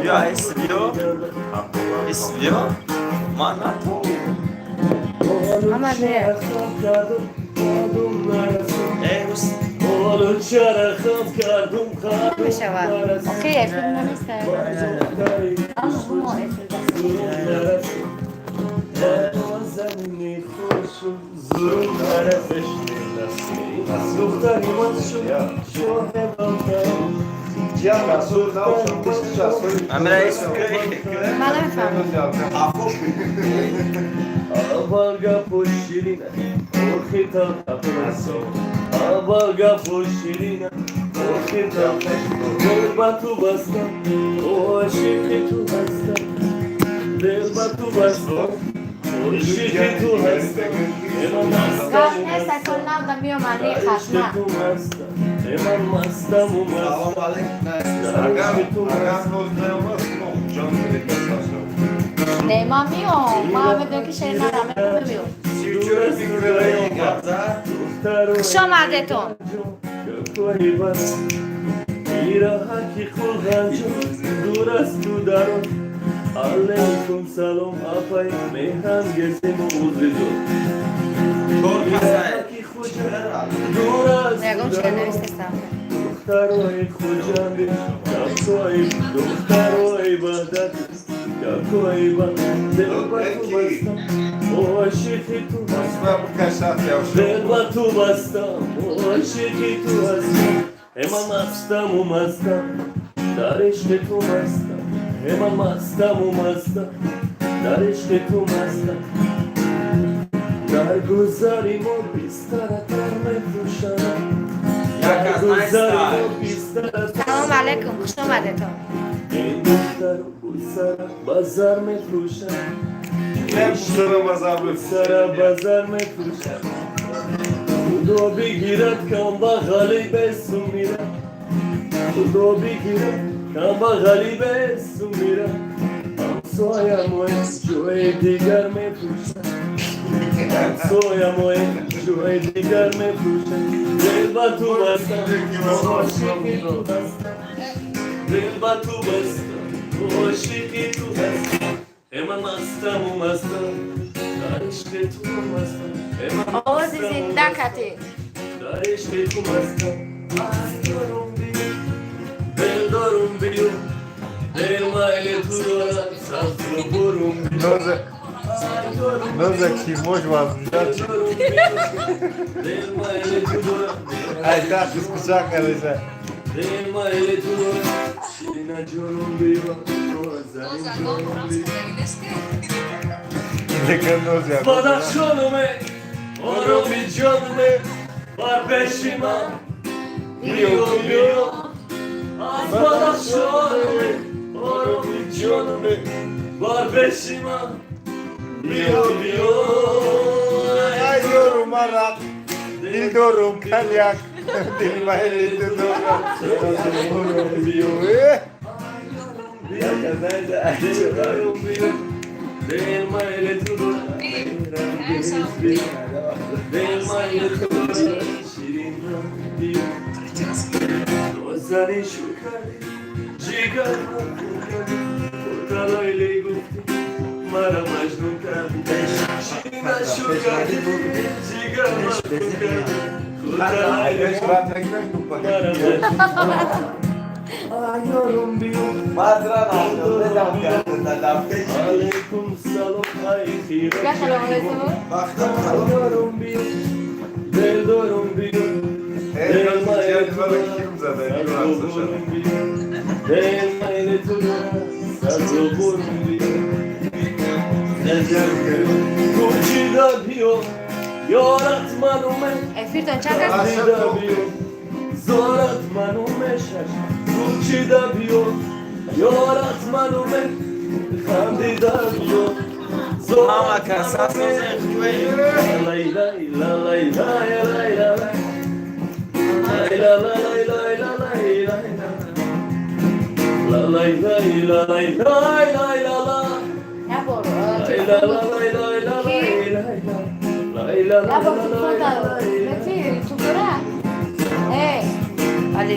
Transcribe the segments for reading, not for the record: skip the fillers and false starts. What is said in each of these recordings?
Я СВО, СВО, мана ту. Ама не. Эй, рус. Мешавад. Окей, эфир наместа. Ама ҳумо эфир даст. نازنین خوش و زورم نرسه. دختری من شد شاه Амира СВО. Ман намефаҳмам. Аввал гапу ширина, охир талха. Аввал гапу ширина, охир талха. Дил ба ту бастам, ошиқи ту ҳастам. Дил ба ту бастам, ошиқи ту ҳастам. Ман Гап мастам. нест, сол навда меомад, не хатма. Ту мастам, ман мастаму мастам. Салом алейкум. Агар 19 ҷон. Не, ман меом. Ман медонам, ки шери нарам, меом. Хуш омадетон. Пираҳаки хулғанҷо дур аз ту дарон. Алейкум салом, апай меҳрангезему узризо. Дур аз Ягон ту чиз дарон. навистестам. Духтарои Хуҷанди, кафкои духтарои Ваҳдат, кафкои ба дил ба ту бастам, ошиқи ту ҳастам. Дил ба ту бастам, ошиқи ту ҳастам. Э, ман мастаму мастам, дар ишқи ту мастам. Э, ман мастаму мастам, дар ишқи ту мастам. Дар гузари мо бистаратар мефурӯшанд. Як аз Гузари найста. мо бистаратар. Салом алейкум, хуш омадетон. Ин духтару бусара базар мефурӯшанд. Сара базар мефурӯшанд. Худо бигирад камбағали бесумира. Худо бигирад камбағали бесумира. Ҳамсоямои ҷои дигар мефурӯшанд. Ҳамсоямои ҷои дигар мефурӯшанд. Дил ба ту бастам, ошиқи ту ҳастам. Дил ба ту бастам, ошиқи ту ҳастам. Э, ман мастаму мастам, дар ишқи ту мастам. Э, ман Овози мастаму зинда мастам, кати. дар ишқи ту мастам. Ай дорум биё, дил дорум биё, дил майли ту дорад, сабзу бурум биё. Ай дорум Ноза биё, кимош дил вазмида. дорум биё, дил майли ту дорад, Айта қисқича кариса. дил майли ту дорад, ширина ҷонум биё, нозанин ҷонум биё. Дека ноза. Бадахшонуме, ороми ҷонуме, бар пеши ман биё, биё. Аз Бадахшонуме, ороми ҷонуме, бар пеши ман биё, биё. Ай дорум арақ, дил дорум коньяк, дил майли ту дорам. Биё, Э, дил дорум биё, дил майли ту дорам, биё, дил майли ту дорам, ширинам биё. Нозанин шу кардӣ, ҷигарам хун кардӣ, талайлӣ гуфтӣ, мара маҷнун кардӣ. Ширина шу кардӣ, ҷигарам хун кардӣ, талайлӣ мара маҷнун. Ай ёрум биё. Алейкум салом, ай хира. Я салом алейкум. Ёрум биё, дил дорум биё. Э, ким зада? Дил майли ту дорад, сабзу бурум биё. Кӯчида биё, ёрат мануме. Эфиртон чанд кас? Кӯчида биё, зорат мануме шаш. Кӯчида биё, ёрат мануме, хандида биё. Мама каса созен хуе. Лай лай ла лай лай лай ла лай. Лай ла ла лай лай ла лай лай ла. Ла лай лай ла лай лай лай ла ла. Набор. Лай ла ла лай лай ла лай лай ла. Лай ла ла Набор ла телефон лай дорад. лай ла. Мети ютубера? Э, али.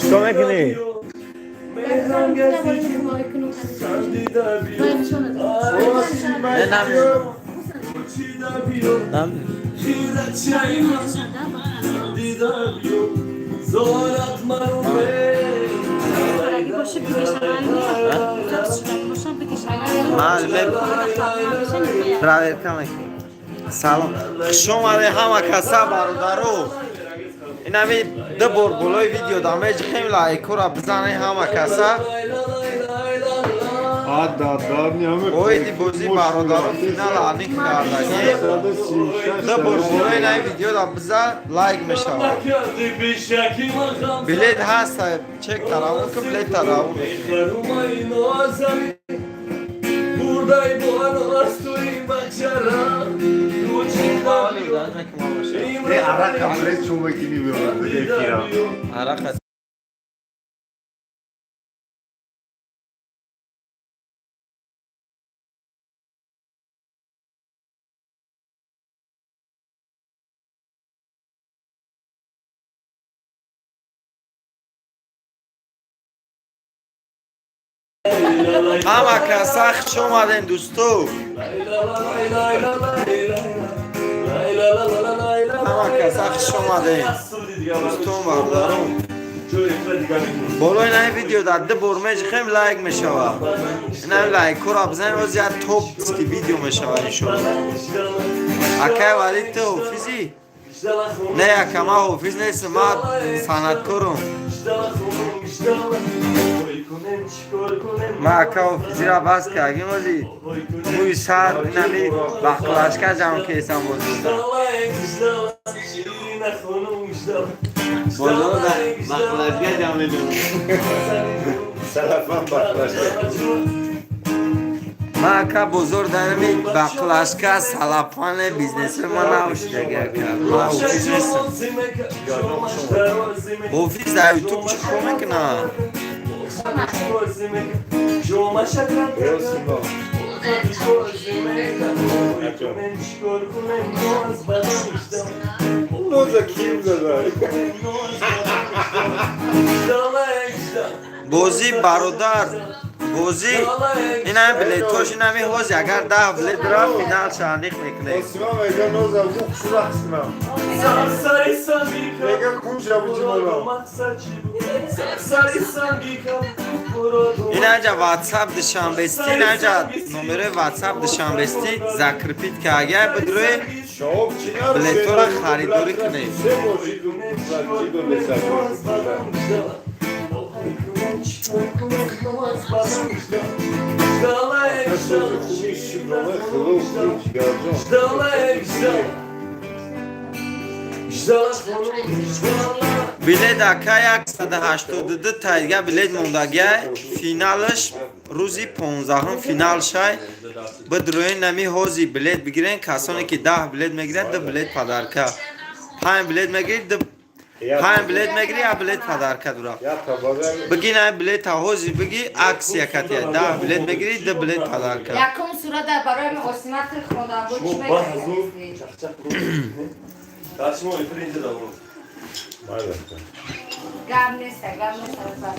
Чикор мекунӣ? Проверка мекунем. Салом. Хуш омадед ҳама каса, бародаро. Инами ду бор болои видео дамеҷ хем, лайкора бизанед ҳама каса. Оиди бозӣ, бародаро, финал аниқ кардагӣ. Ду бор болои наи видео да биза, лайк мешавад. Билет ҳаст, чек таравон ки билет таравон. Арақ амрет чун мекунӣ меорад. Арақ. Ҳама каса хуш омадем, дӯсто. Ҳама каса хуш омадем, дӯстон, бародарон. Болои наи видео дар ду бор меҷихем, лайк мешавад. Инам лайкҳоро бизанем, оз як топский видео мешавад, иншоалло. Акай Валид, ту ҳофизӣ? Не, ака, ман ҳофиз нестам, ман санъаткорам. Ман, ака, ҳофизиро бас кардем, ози мӯи сар инами бақлашка ҷамъ кесам. Бозида бозор бақлашка ҷамъ медонам. Салафан бақлашка. Ман, ака, бозор дарами бақлашка салафане бизнеси ма навшидаги, ака. Ман ҳофиз нестам. Ҳофиз дар Ютуб чӣ кор мекунад? Осима. Ноза ким зада? Бозӣ, бародар, бозӣ инами билетош инами ҳози, агар 10 билет рафт, финал шаниқ мекунем. Осима мега ноза гу хушрақс кунам. Мега кунҷа буҷимона. Инаҷа Ватсап душанбести, инаҷа номерои Ватсап душанбести закрепить ка, агар бидрои Шоҳоб чӣ нарӯ? билетҳоро харидорӣ кунед. Се бозӣ чӣ додеса? Сози хуби шукрона худо ҷигарҷон. Билет, ака, 182 тайга билет мондагиай. Финалаш рӯзи 15-ум финал шай. Бидрои нами ҳози билет бигирен. Касоне ки 10 билет мегирад, ду билет подарка, панҷ билет мегирид, панҷ билет мегири, як билет подарка дура. Я табада. Биги на билета ҳози биги, акция катия, 10 билет мегири, ду билет подарка. Якум сурат барои Осима хондам буд, чӣ мекардӣ? Гап неста, гап неста.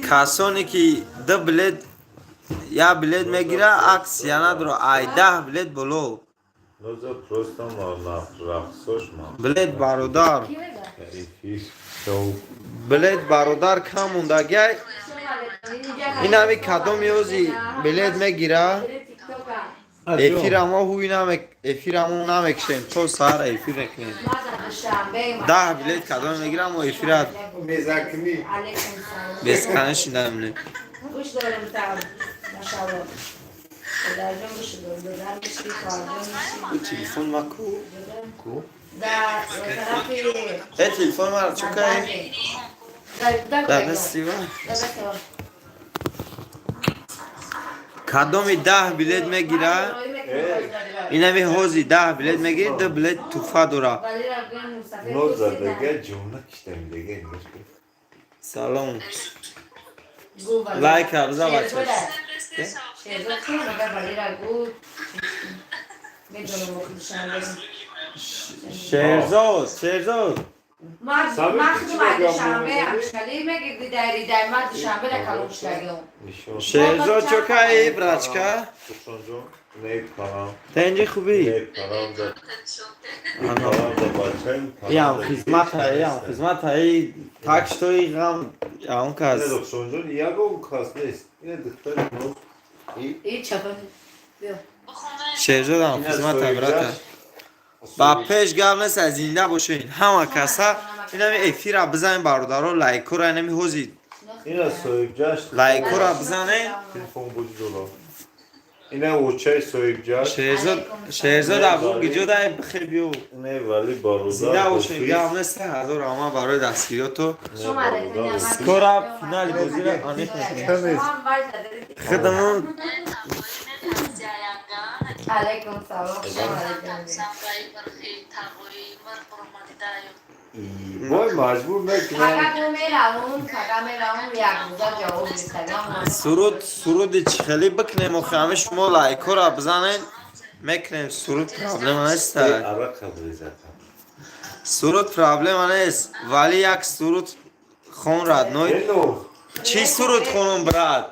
Касоне ки ду билет, як билет мегира, акция надора, ай 10 билет боло. Ноза просто на рақсош ман. Билет, бародар. Эфир шоу. Билет, бародар, кам мондагиай. Инами кадом ёзи билет мегира, эфирамо ҳуй намек, эфирамо намекшем, то саҳар эфир мекунем. 10 билет кадом мегира, мо эфира Мезакни. бесконечно намемонем. Гӯш дорем там, машалло. Подарҷон, гӯш дорем, додар меши, хоҳарҷон меши. Телефон ма ку? Ку? Дар тарафи Э, телефон мара чӯ кай? Дар дасти ва. Кадоми 10 билет мегира. Инами ҳози 10 билет мегирӣ, ду билет туҳфа дора. Нозадага ҷона киштам дега. Салом. Лайк абза, бача. Шерзод ки мага Валера гу медонам, охи Душанбе. Шерзод, Шерзод. Ман худам ай Душанбе амшкали мегирди дайри дай, ман Душанбе да калон шудагиам. Шерзод, чокаи, брачка? Душанҷон, не парам. Тенҷи, хубӣ? Не парам за. Парам за бачаем. Иам хизмата, иам хизмата, и так что и ғам он кас. Не, Душанҷон, ягон кас нест. Ина духтари мо. И чапа. Биё. Шерзодам хизмата, брата. Ба пеш гап нест, зинда бошед ҳама каса. Инами эфира бизанем, бародаро, лайкора инами ҳози. Ина соҳибҷашн. Лайкора бизанем. Телефон буди дола. Ина очаи соҳибҷашн. Шерзод, Шерзод, абу гиҷо дай бихе, биё. Не, вали бародар. Зинда бошед, гап нест, ҳазор раҳмат барои дастгириёто. Скоро финали бозиро аниқ мекунем худамон. Алейкум салом. Вой, маҷбур мекунам. Фақат меравум, фақат меравум, як рӯза ҷавоб гирифтагам. Суруд, суруди чӣ хеле бикунем охи? Ҳами шумо лайкора бизанед, мекунем суруд, проблема нест. Арақа брезата. Суруд проблема нест, вале як суруд хон, родной. Чӣ суруд хонум, брат?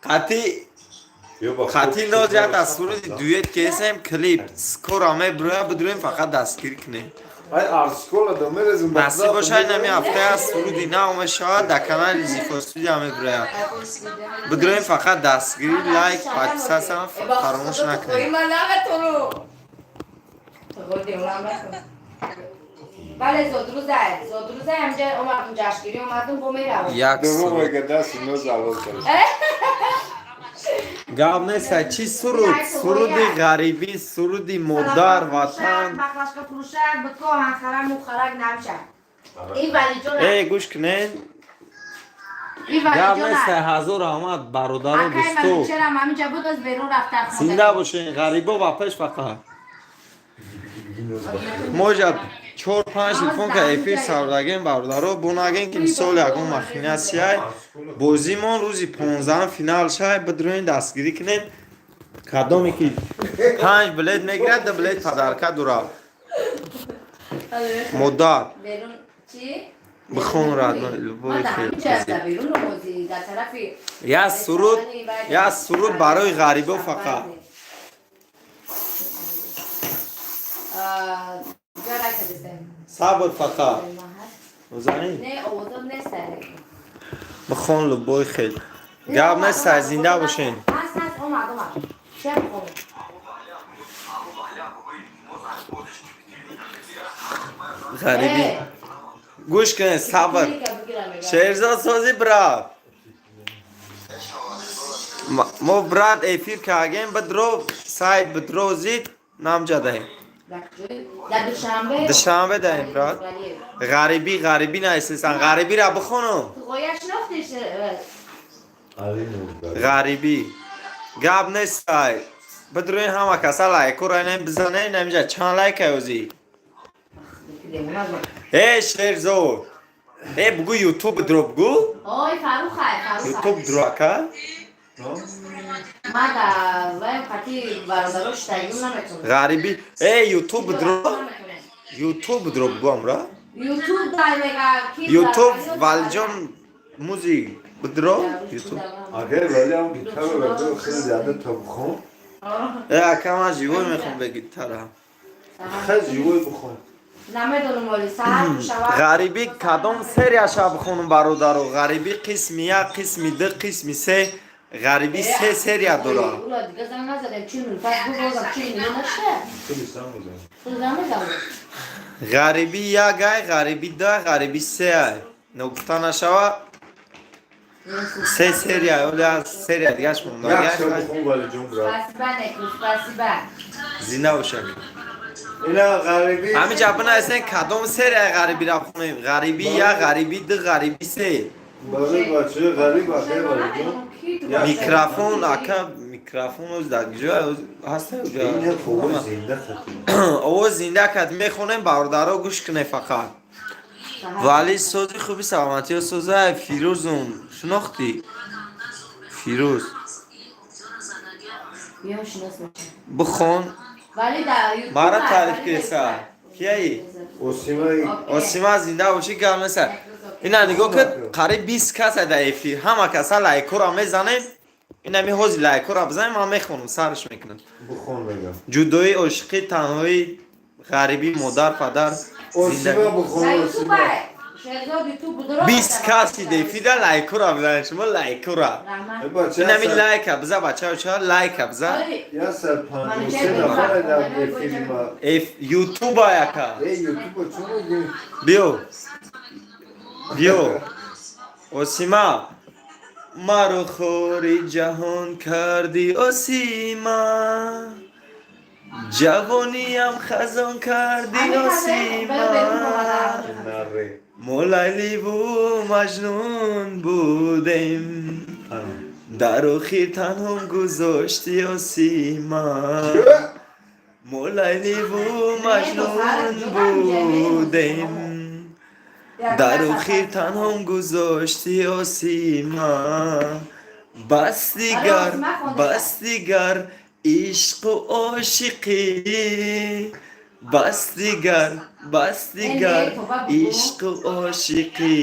Қати қати ноз як аз суруди дуэт кесем, клип скоро меброя, бидурем, фақат дастгирӣ кунем. Ай, арскола да мерезем. Насиб бошад, инами ҳафтая суруди нав мешавад, дар канали Зифо Студия меброяд. Бидурем, фақат дастгирӣ, лайк, подписаться фаромӯш накунем. Ман наметонам. Бале, зодрӯзай, зодрӯзай, ҳамҷа омадум, ҷашнгирӣ омадум, бо меравам. Як суруд. Гап нест, чӣ суруд? Суруди ғарибӣ, суруди модар, ватан. Баклашка фурӯшак, битко ҳанхара мухарак намша. Ин валиҷон. Э, гӯш кунед. Гап нест, ҳазор раҳмат, бародару дӯсту. Чера ҳаминҷа буд, аз берун рафта. Зинда бошен, ғарибо ба пеш фақат. Можа чор панҷ телефон ка эфир саврдагем, бародаро, бунагем, ки мисол ягон махинасияй. Бозимон рӯзи 15-ам финал шай, бидурен, дастгирӣ кунед. Кадоме ки панҷ билет мегирад, ду билет подарка дурав. Модар бихон, родной, любой. Я суруд, я суруд барои ғарибо фақат. Сабр фақат. Озанӣ? Бихон любой хел. Гап нест, зинда бошен. Ҳаст, ҳаст, омад, омад. Чия бихонам? Ғарибӣ. Гӯш кунед, сабр. Шерзод, сози, брат. Мо, брат, эфир кардем, бидро сайт, бидро зид намҷадаем. Дар Душанбе. Душанбе даем, брат. Ғарибӣ, ғарибӣ наистесан. Ғарибиро бихонум. Ғоя шинохтиш? Ғарибӣ. Гап нест, сай. Бидроин, ҳама каса лайкора инам бизанем, намиҷа чанд лайк озӣ? Э, Шерзод. Э, бугу, Ютуб дро бугу. Ой, Фарухай, Фарухай. Ютуб дро, ака. Ма да вай қати бародаро штагим наметонам. Ғарибӣ. Э, Ютуб дро. Ютуб дро бугу амра. Ютуб дай мега ки. Ютуб Валиҷон музик бидро Ютуб. Агар вали ҳам гитара бардор, хеле зиёда то бихон. Э, ака, ман живой мехом бе гитара. Хеле живой бихон. Намедонам, вали саҳар шава. Ғарибӣ кадом серияша бихонум, бародаро? Ғарибӣ қисми як, қисми ду, қисми се. Ғарибӣ се серия дорад. Ула дига занг назадем, 40 минут пас гу бозам 40 миллион наша. Хеле сам мезанам. Пул занг мезанам. Ғарибӣ як ай, ғарибӣ ду ай, ғарибӣ се ай. Ногуфта нашава, се серия, оли аз серия дигаш монда. Як шаб бихон, Валиҷон, брат. Спасибо, неку, спасибо. Зинда бошак. Ина ғарибӣ. Ҳамиҷа бинависен, кадом серияи ғарибиро хонем: ғарибӣ як, ғарибӣ ду, ғарибӣ се. Барои бачаи ғариб, акай Валиҷон. Микрофон, ака. Микрофон оз дар ҷо ҳаста. Ин овоз зинда хати. Овоз зинда кард, мехонем, бародаро, гӯш кунед фақат. Вале сози хуби, саломатиё соза. Фирӯзум шинохтӣ, Фирӯз? Биём, шинос бошем. Бихон. Вале дар Ютуб Мара ҳаст, таъриф вале дар кеса. Ютуб. Кияи? Осима. Осима, зинда бошӣ, гап неста. Ина нигоҳ кун, қариб 20 каса дар эфир. Ҳама каса лайкора мезанем. Инами ҳози лайкора бизанем, ман мехонам, сарш мекунам. Бухон мегам. Ҷудоӣ, ошиқӣ, танҳоӣ, ғарибӣ, модар, падар, Осима. зиндагӣ. Бухон. Дар Ютуб Осима. ҳаст. Шерзод Ютуб будро. 20 каси дар эфира, лайкора бизанем, шумо лайкора. Раҳмат. Э, бача. Инами лайка биза, бачао, ча лайка биза. Ой, 153 нафар дар эфири ма. Эф Ютуба яка. Э, Ютуба чун мегӯӣ? Биё, биё, Осима, маро хори ҷаҳон кардӣ, Осима, ҷавониям хазон кардӣ, Осима. Наре. Мо Лайливу Маҷнун будем, дар охир танҳом гузоштӣ, Осима. Мо Лайливу Маҷнун будем, дар охир танҳом гузоштӣ, Осима. Бас дигар, бас дигар ишқу ошиқӣ, бас дигар, бас дигар ишқу ошиқӣ.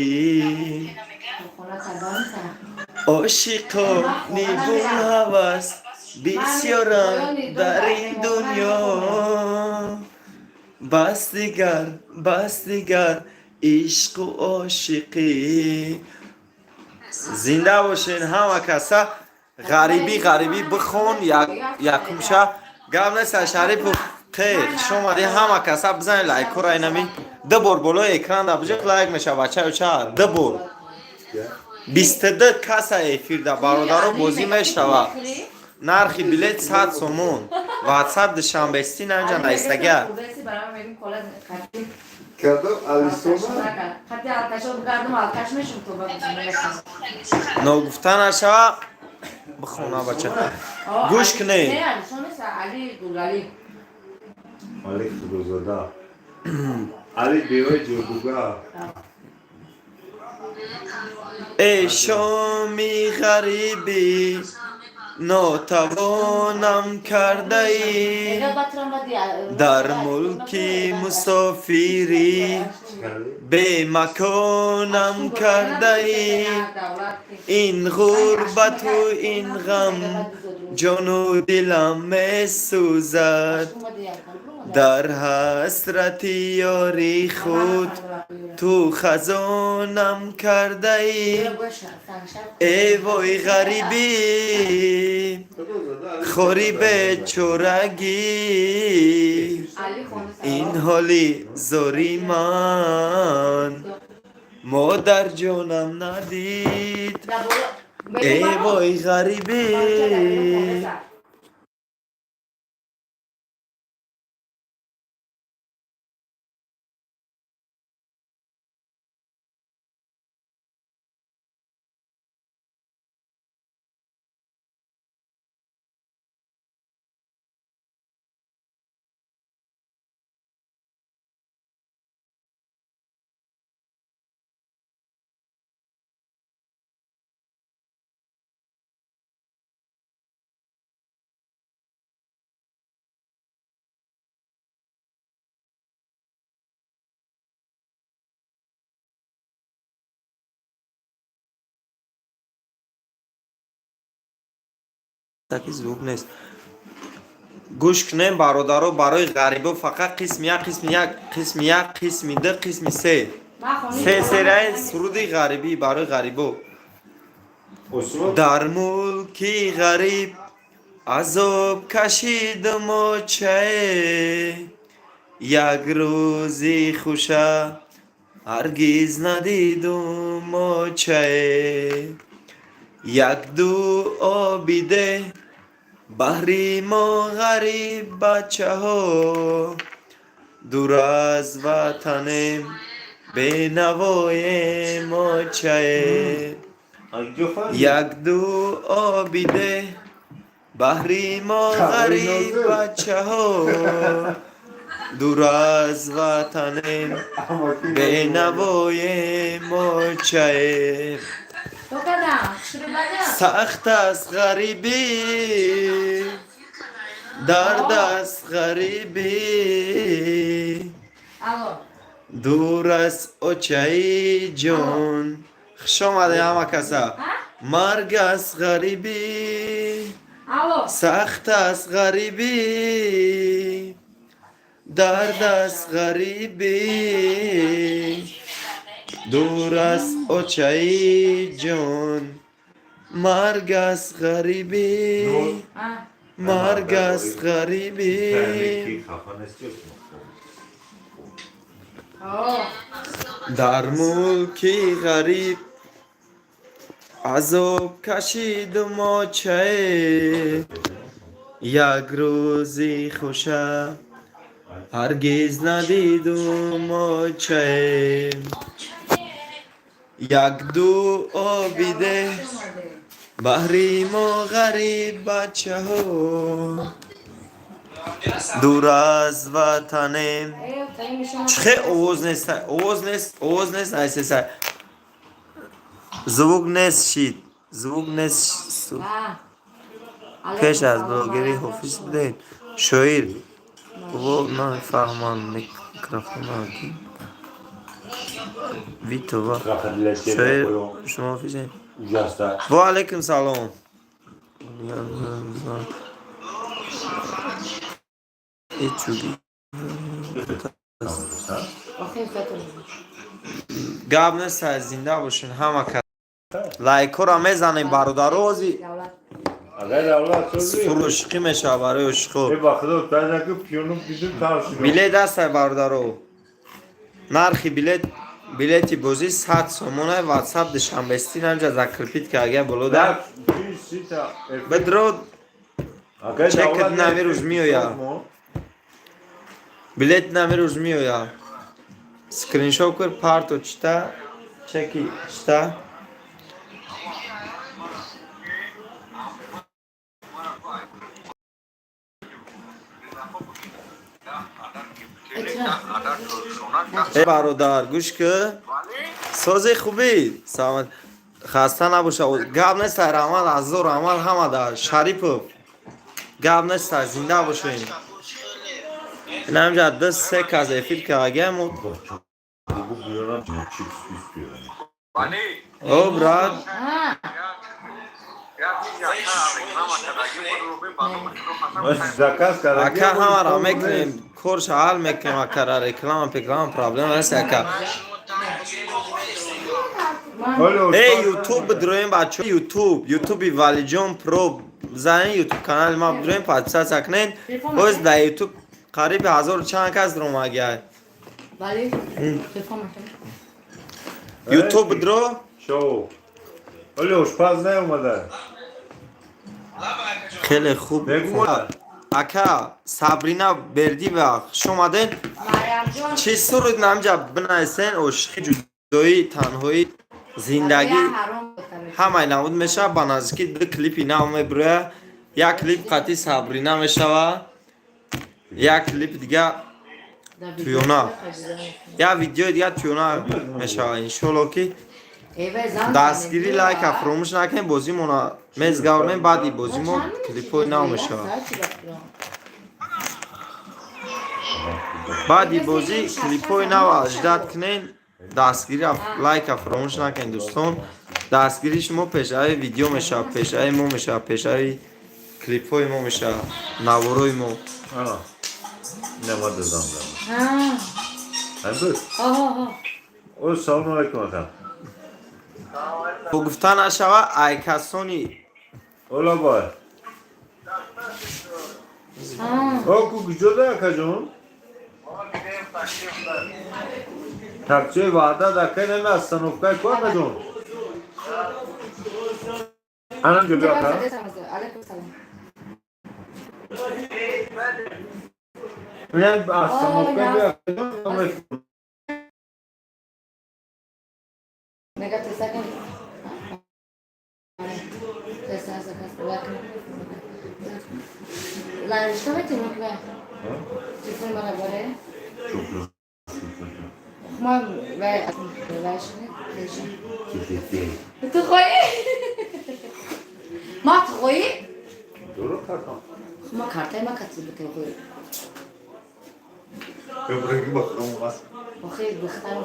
Ошиқони булҳавас бисёранд дар ин дунё, бас дигар, бас дигар ишқу ошиқӣ. Зинда бошен ҳама каса. Ғарибӣ, ғарибӣ бихон якумша. Гап неста, Шарипов қе, хуш омадӣ. Ҳама каса бизанед лайкора. Инами ду бор болои экран да биҷиқ, лайк меша, бачаё, ча ду бор. 22 каса эфирда, бародаро, бозӣ мешава. Нархи билет 100 сомон. Ватсап Душанбести наҷа наистага. Кадом Алисона? Ногуфта нашава, бихона, бача, гӯш кунед. Али Худозода. Али бевои ҷодугар. Эй шоми ғарибӣ, нотавонам кардаӣ, дар мулки мусофирӣ бемаконам кардаӣ. Ин ғурбату ин ғам ҷону дилам месӯзад, дар ҳасрати ёри худ ту хазонам кардаӣ. Э вой, ғарибӣ, хори бечорагӣ, ин ҳоли зори ман модарҷонам надид. Э вой, ғарибӣ. Таки звук нест. Гӯш кунем, бародаро, барои ғарибо фақат қисми як, қисми як, қисми як, қисми ду, қисми се, се серияи суруди ғарибӣ барои ғарибо. Дар мулки ғариб азоб кашидум, очае, як рӯзи хуша ҳаргиз надидум, очае. Як дуо бидеҳ баҳри мо ғариб бачаҳо, дур аз ватанем, бенавоем, очае. Як дуо бидеҳ Баҳри мо ғариб бачаҳо, дур аз ватанем, бенавоем очаем. Сахт аст ғарибӣ, дард аст ғарибӣ, дур аз очаи ҷон. Хуш омадем ҳама каса. Марг аст ғарибӣ, сахт аст ғарибӣ, дард аст ғарибӣ, дур аз очаи ҷон, марг аст ғарибӣ, марг аст ғарибӣ. Хафа нестиёсмо? Дар мулки ғариб азоб кашидум очае, як рӯзи хуша ҳаргиз надидум очае. Як дуо бидеҳ баҳри мо ғариб бачаҳо, дур аз ватанем. Чихе овоз нест? Овоз нест, овоз нест. Айсеса звук нест шид, звук нест. Пеш аз блогерӣ ҳофиз будед, шоир во намефаҳмам. Микрофона ки Витова шоир, шумо ҳофизед? Ва алайкум салом. Ҳечуги гап нест, зинда бошен ҳама кас. Лайкҳоро мезанем, бародаро, ози фурӯшиқӣ мешавад барои ошиқо. Билет ҳастай, бародаро. Нархи билет, билети бозӣ 100 сомона. Ватсап душанбести намҷа закрепить карга болода бидро. Чекат нами рӯз меояд, билет нами рӯз меояд. Скриншот кур, парто чита, чеки чита. Э, бародар, гӯш ки, сози хубӣ, саломат, хаста набоша. Гап нест, раҳмат, азор раҳмат ҳамада. Шарипов, гап нест, зинда бошем. Инамҷа ду се кас эфир кардагиам. О, брат. Ака, ҳамаро мекунем, корша ҳал мекунем, акара. Реклама пеклама проблема нест, ака. Эй, Ютуб бидроем, бачо, Ютуб, Ютуби Валиҷон Про занен, Ютуб канали ма бидроем, подписаться кунен. Боз дар Ютуб қариби ҳазору чанд кас даромагиай. Ютуб бидро. Оле, ошпаз наомада. Хеле хуб, ака. Сабрина Бердива, хуш омаден. Чӣ суруд намҷа бинависен: ошиқи, ҷудоӣ, танҳоӣ, зиндагӣ, ҳамаи намуд мешавад. Ба наздикӣ ду клипи нав мебирояд: як клип қатъи Сабрина мешавад, як клипи дига туёна, як видеои дига туёна мешавад, иншоалло. Ки дастгирӣ, лайка фаромӯш накунем. Бозимона мезгаврем, баъди бозимо клипҳои нав мешавад. Баъди бозӣ клипҳои нав ждать кунен. Дастгирӣ, лайка фаромӯш накунед, дӯстон. Дастгирии шумо пешави видео мешавад, пешави мо мешавад, пешави клипҳои мо мешавад, наворои мо. Нема додам. Ҳамбуд? О, салому алайкум, ака. Гуфта нашава, ай касони Ола бой. О, ку куҷода, акаҷон? Таксиои Ваҳдат, ака, нами остановкаи ку, акаҷон? Анам ҷо биё, ака. Ман остановка биё, акаҷон. Nega te sacan. Te sacan. Ларишта метавонӣ ки телефони мана баре? Ман вай вайшне пеша. Ту хоҳӣ? Ма ту хоҳӣ? Ма картаи ма кати бите хоҳӣ. Охи духтарам.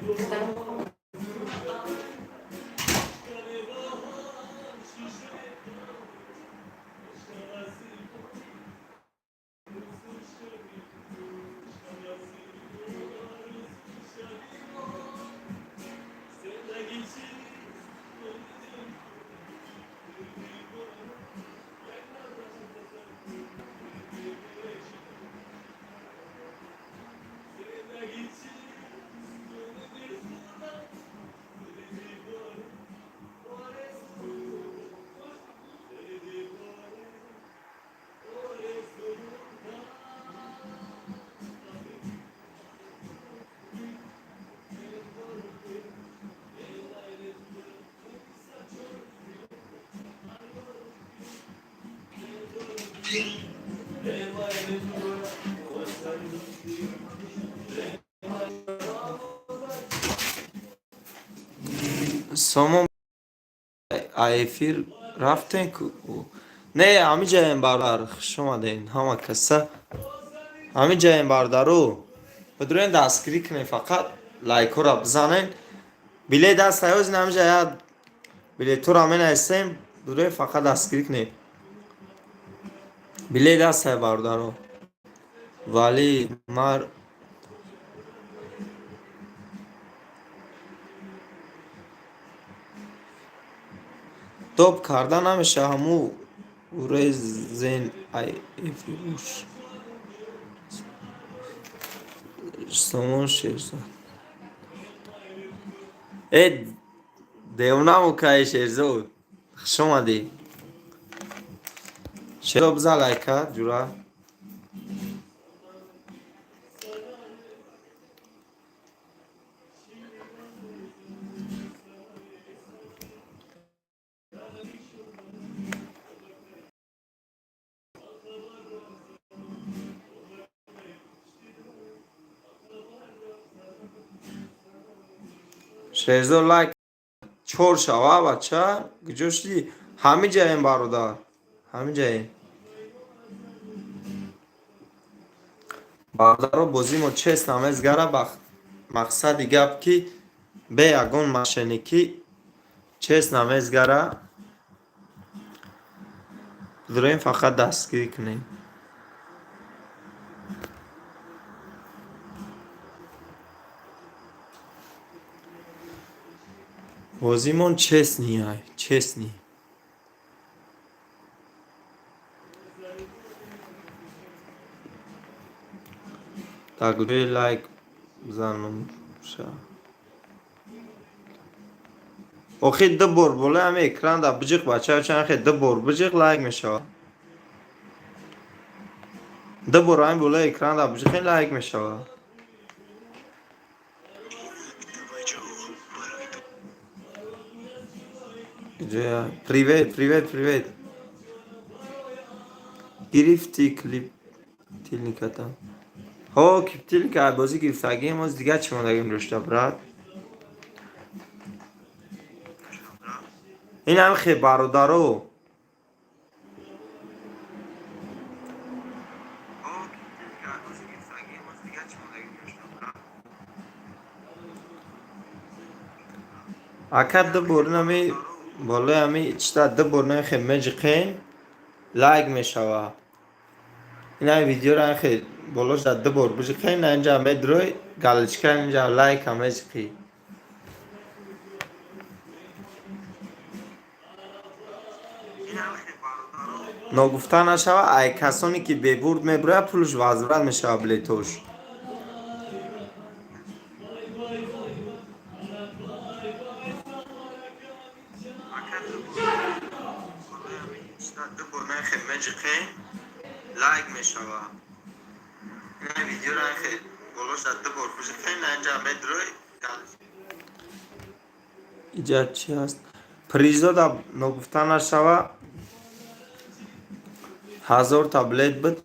Духтарам. Сомон эфир рафтен ку? Не, ҳами ҷаем, бародар, хуш омадем ҳама каса. Ҳами ҷаем, бародару, бидурен, дастгирӣ кунем, фақат лайкҳоро бизанен. Билет аст ҳаёзин, ҳамиҷа я билетҳоро менависем, бидурен, фақат дастгирӣ кунем. Билет аст, бародаро. Вале мар топ карда намеша, ҳаму урезен ай эфир. Сомон Шерзод. Э, девонамо кай, Шерзод, хуш омадӣ. Шерзод, бизан лайка, ҷура. Шерзод, лайк чор шава, бача. Куҷо шудӣ? Ҳами ҷаем, бародар, ҳами ҷаем. Бародаро, бозимо честно мезгара. Мақсади гап ки бе ягон мошенникӣ, честно мезгара. Дурем, фақат дастгирӣ кунем. Бозимон честный ай, честный. Так, лайк бизанам ша. Охи, ду бор болои ҳами экран да биҷиқ, бача, чанд хе ду бор биҷиқ, лайк мешавад. Ду бор ҳами болои экран да биҷиқи, лайк мешавад. Привет, привет, привет. Гирифти клиптилниката? Ҳо, киптилника бозӣ гирифтагим, оз дига чӣ мондагим дошта, брат. Ин ҳам хе, бародаро. Ака, ду бор нами болои ҳами чита ду бор нами хе меҷиқен, лайк мешава. Ин ҳами видеоро хе болоша ду бор биҷиқен, инҷа медрой галочка, инҷа лайка меҷиқӣ. Ногуфта нашава, ай касоне ки бебурд мебурояд, пулш возврат мешава, билетош. ду бор нахе меҷиқем, лайк мешава. Ина видеоро нахе болоша ду бор бижиқем, инҷа медрой. Иҷа чи ҳаст? Призода ногуфта нашава, 1000 та билет буд,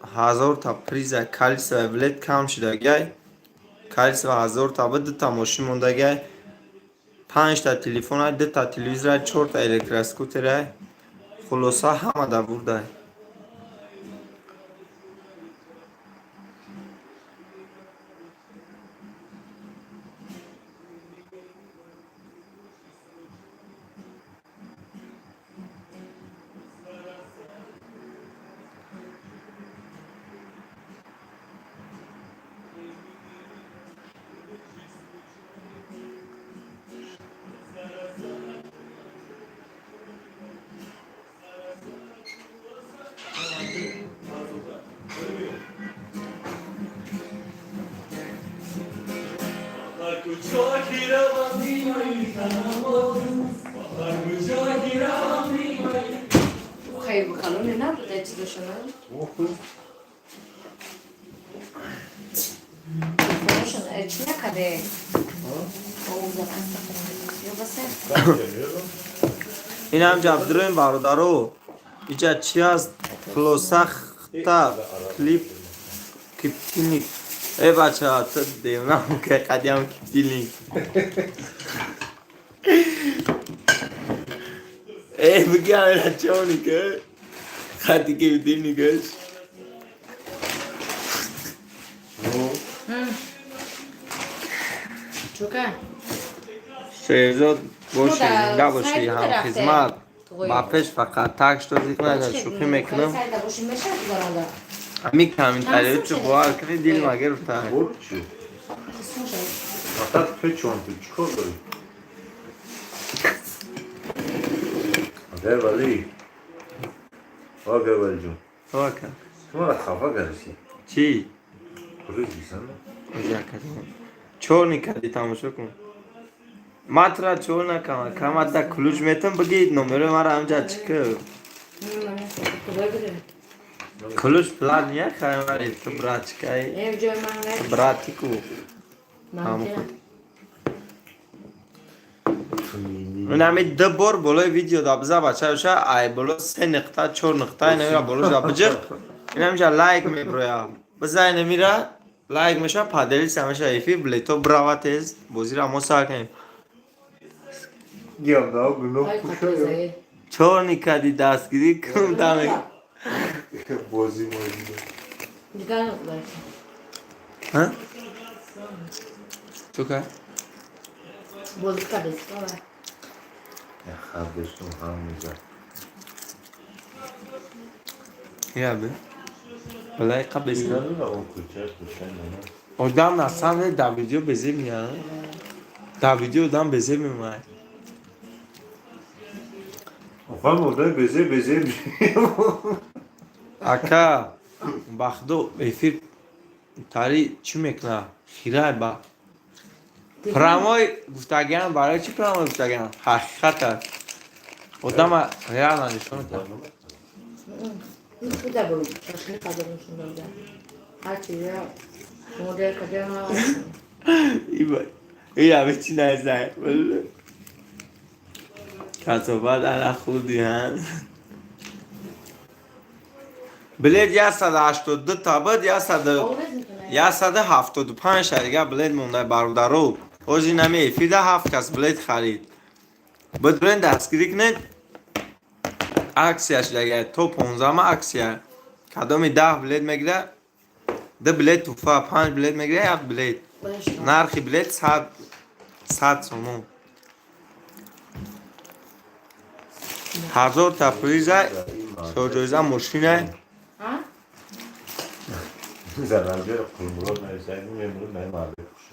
1000 та приза, количество билет кам шудагай. Количество 1000 та буд, дута мошин мондагай, панҷта телефона, дута телевизора, чорта электроскутера. Хулоса, ҳама да бурдай. Хай бухалоне набуда чизошона. Телефоношон чӣ накаде? Инам ҷабдироем, бародаро. Иҷа чи аст? Хулоса, хта клип киптиник. Э, бача, ту девнам ка қадям киптилник. Э, бигам чоника хати киптилникаш. Чука? Шерзод боши, Ну, да, зинда боши, сайт ҳамхизмат. Туғой. Ба пеш фақат так что зикр накард, шӯхӣ мекунам. Сайда боши мешавад гузаронда. Ами комментариё чӣ бовар кунӣ, дил ма гирифта. Бурд чӣ? Қисм шавад. Фақат печон, ту чӣ кор дорӣ? Агар валӣ. Агар валӣ ҷон. Тока. Ту мара хафа кардӣ. Чӣ? Куҷо гисан? Оҷа кардам. Чор кардӣ, тамошо кун. Ма тура чор накам, кама да ключ метам, бигӣ номерои мара ҳамҷа чӣ ки? Куҷо бирем? Ключ плат ния хаймари ту братчикай. Э, ҷои ман не. Братику. Ман Инами ду бор болои видео да биза, бачаша, ай боло се нуқта, чор нуқта инамира боло да биҷиқ. Инамиша лайк меброя. Биза инамира лайк меша, поделиться меша, эфир билето брава тез, бозира мо сар кунем. Гиям да гуноҳ Ай, кушоя. қапизае. Чор никади дастгирӣ кун даме. Бозӣ мозӣ. Дигар набуда. Ҳа? Чука? Бозӣ кардест. Хардештум ҳам мезад. Я бе. Балай қабл Надора он кӯча кӯча нана. Одам на самом деле дар видео безеб меяд. Дар видео одам безеб мемояд. Офам одай безе безе. Ака, ба худо, эфир тари чӣ мекуна? Хирай ба. Прямой гуфтагиам, барои чӣ прямой гуфтагиам? Ҳақиқат аст. Одама реально нишон медиҳад. Куда был? Шашлык кадом шунда. Ҳарчи я модель кадем. Ира чӣ назай. Касофат ала худи ҳан. Билет 182 та буд, 175 та дига билет монда, бародаро. Ҳозир нами эфирда ҳафт кас билет харид. Бидурен дастгирӣ кунед. Акция шудага то 15-ма акция. Кадоми 10 билет мегира, ду билет туҳфа, панҷ билет мегира, як билет. Нархи билет 100 сомон. 1000 та приза, чорҷоиза мошина. Ҳа? Заранҷер қулмурод нависад, мемурум дай марде кушу.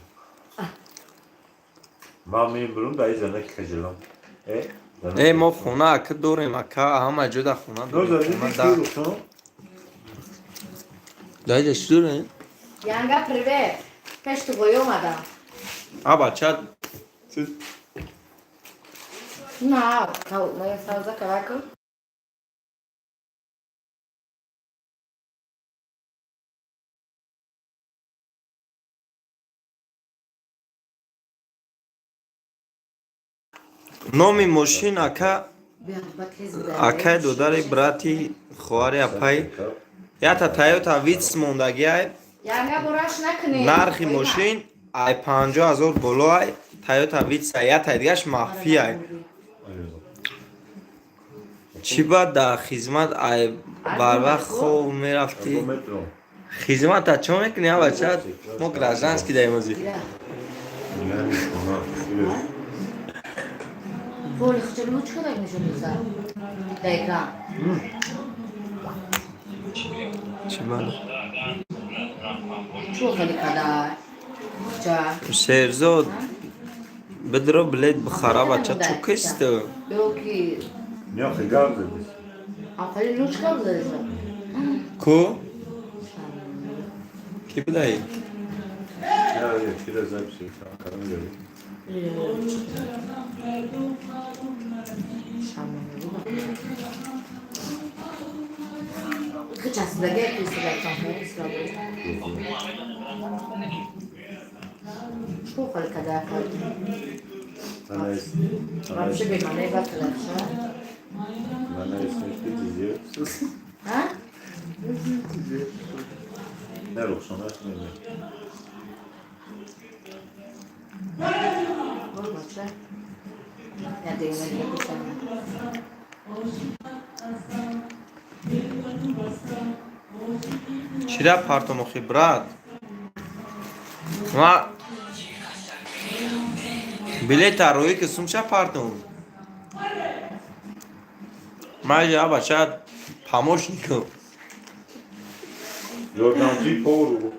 Ман мемурум дай зана кажилам. Э? Э, мо хона ака дорем, ака, ҳама ҷода хона дорем. Хона да. Даида чӣ дорем? Янга, привет. Пеш ту гоё омадам. А бача. На, моя сауза кавако. Номи мошин, ака, акай, додари, брати, хоҳари, апай, ята Тойота Витс мондагиай. Нархи мошин ай 50 000 боло ай. Тойота Витс ята дигаш махфиай. Чӣ ба дар хизмат ай барвақт хов мерафтӣ? Хизмата чо мекунӣ, а бача? Мо гражданский даем озӣ. Поли хчали му чика да нишон за. Дайка. Чӣ бада? Чу хали када. Ча. Шерзод, бидро билет бихара, бача, чо кисту? Ёки. Не, гап задис. А хали лучка задиса. Ку? Ки бидаи? Я, я, через записи, там, камеру. Часдаге кисда чон. Чу хали када хали. Вообще бемане ба калаша. Мана есмиш А? Не, Рухшонаш не. Бача. Я дегена кисана. Чира партомохи, брат? Ма билета рӯи ки сумча партом. Ма я бача помощникам. Ёрдамчи повару.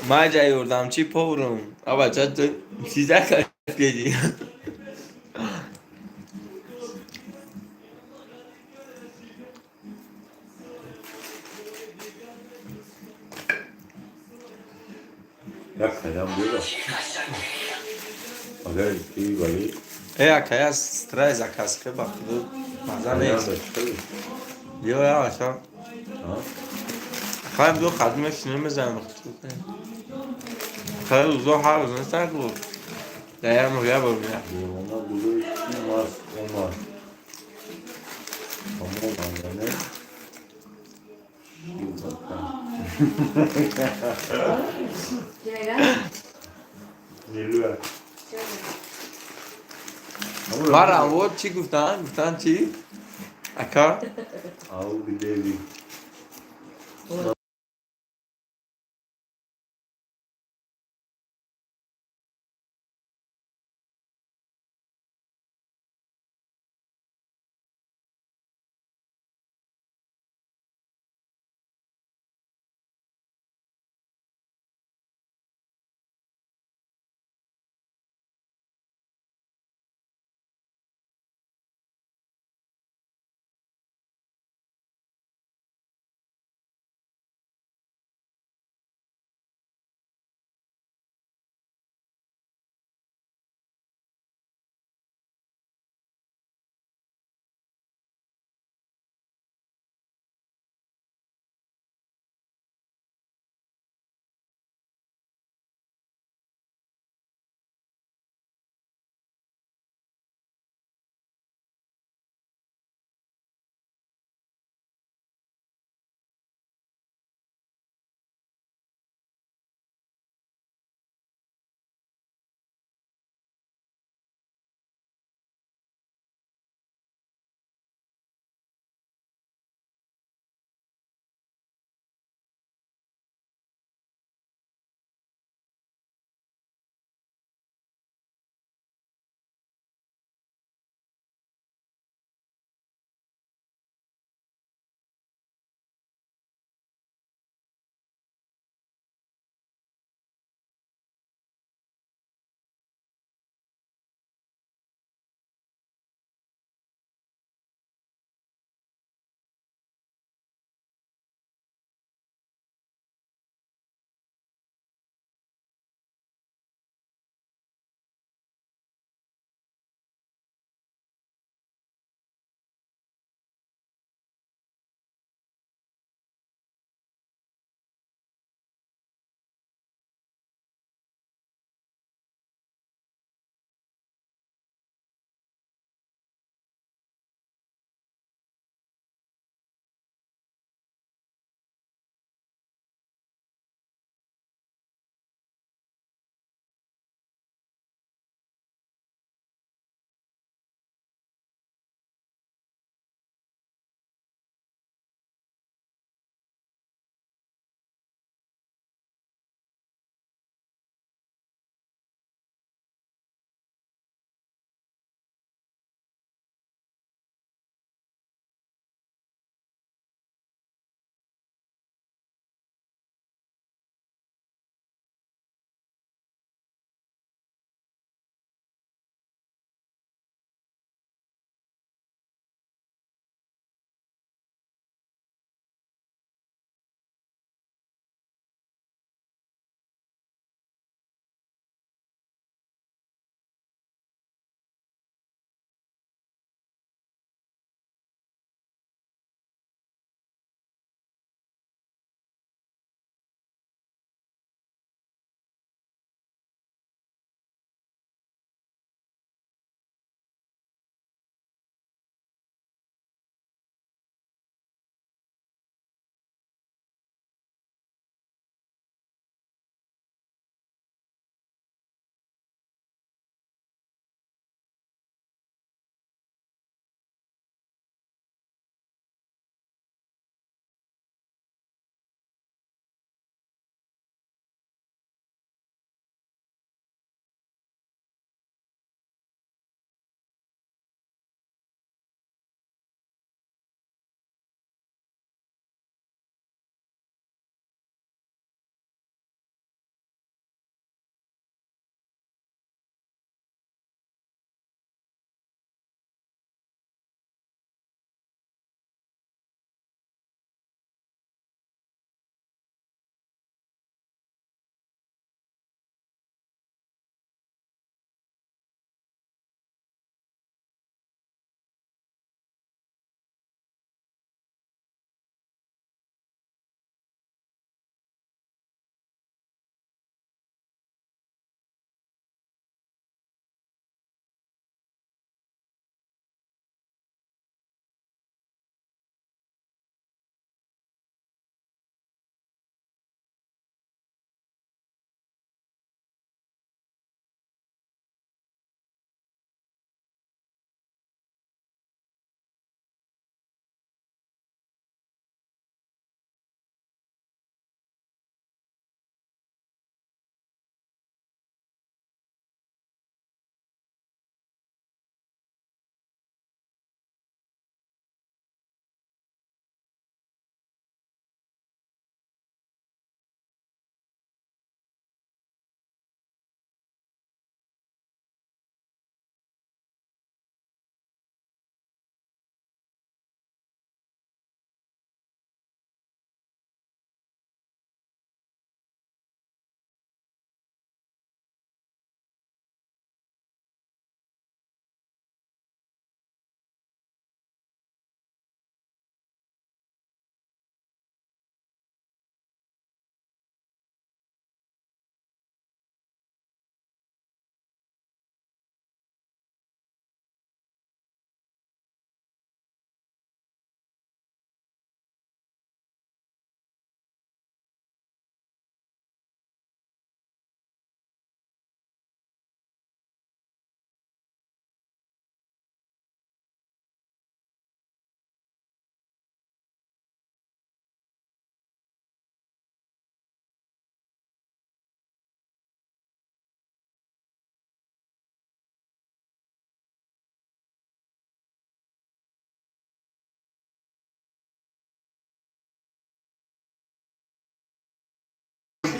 Ма ҷа ёрдамчи поварум. А бача, ту чиза кардӣ? Як калям бура. Агар ки вали. Э, акая страй заказ ки ба худу маза нест. Ё, я бача. Хай ду хадме шинем мезанем. Хай узо ҳар рӯз нестан ку. Дар як моҳ як бор меяд. Она гузошти мас омад. Ҳамон андане. Чӣ мега? Нилуя. Мара вот чӣ гуфтанд? Гуфтанд чӣ? Ака? Ауди деви.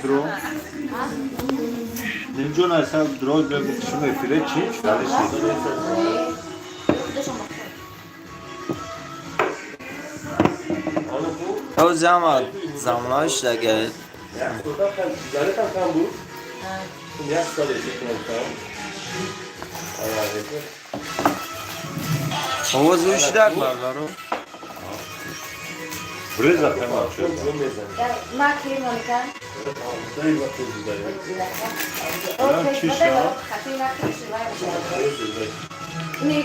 Дро. Нимҷон аса дро шумо эфире чи? Чалиши. Ҳозиама замонави шудагай. Сигаретам кам буд. Як сол кам. Овоз ӯ шудак, бародаро. Бреза тема чё? Ма ки, Моника? Ям чиша? Не.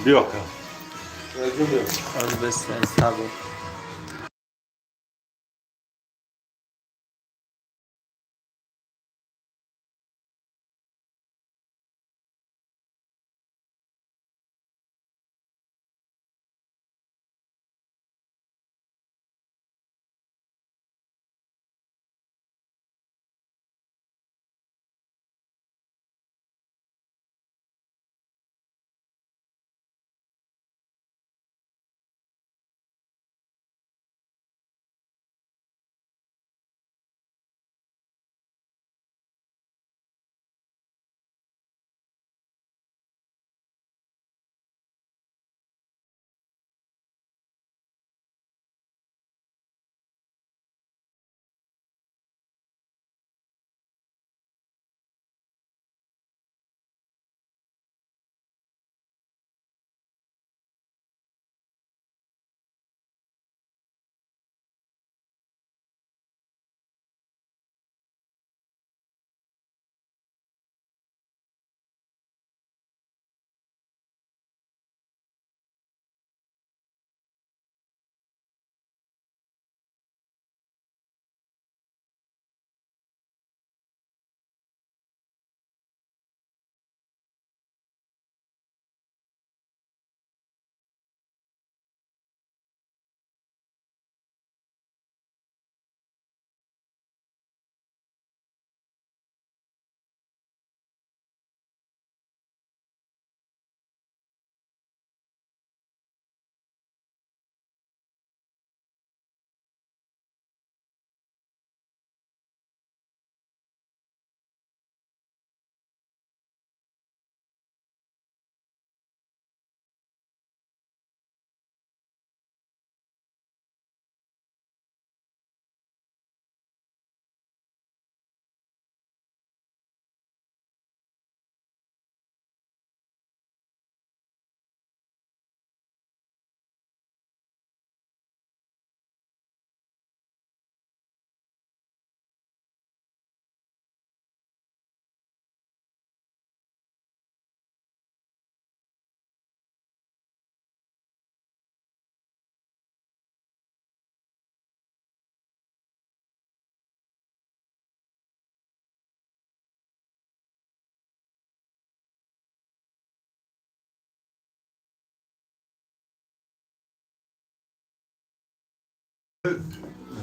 Биёка. Оз бестен сабр.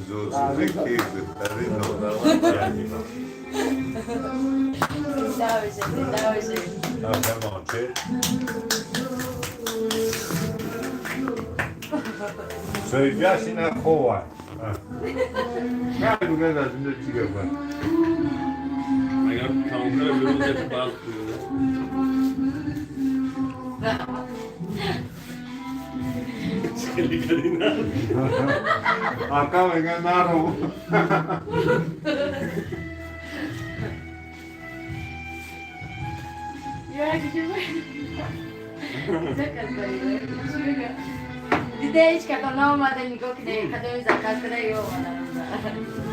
Зӯзуки беҳтарин. Зинда бошед, зинда бошед. Афермончи. Соиҷаш ина хова. Нагуна аз инда чӣ гапа? Агар тамом кара берун як барқ кунед. Хеле кади на. Ака мега наро. Як дида, ҳеҷ кадом наомада. Нигоҳ кунед, кадоми заказ када ё омада.